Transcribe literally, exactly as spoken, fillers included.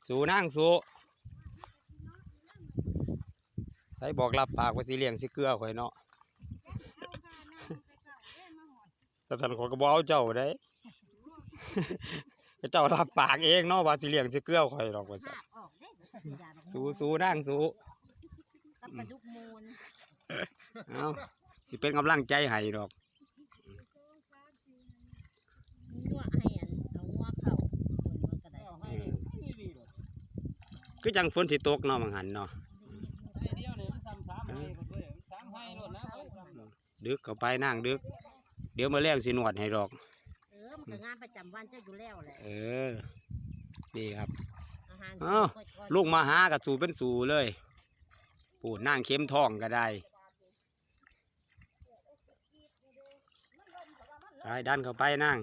สู้นางสู้ ไผบอกรับปากว่าสิเลี้ยงสิเกลือข่อยเนาะ แต่ซั่นข่อยก็บ่เอาเจ้าเด้ เจ้ารับปากเองเนาะว่าสิเลี้ยงสิเกลือข่อยดอกว่าซั่น ออกเด้ สู้ๆนางสู้ กับปลาดุกมูล เอ้า สิเป็นกำลังใจให้ดอก ยั่วให้อันเอางัวเข้า คนมันก็ได้ เออ คือจังฝนสิตกเนาะ บางหันเนาะ ไอ้เดียวนี่มันซ้ำสามไร่หมดเลย สามไร่โลดนะ ดึกเข้าไปนางดึก เดี๋ยวมื้อแลงสินวดให้ดอก เออ มันก็งานประจำวันเจ้าอยู่แล้วแหละ เออ นี่ครับ อาหาร เอ้า สดๆ ลูกมาหากะสู้เป็นสู้เลย ปูนนางเข็มทองก็ได้ ไปดันเข้าไปนาง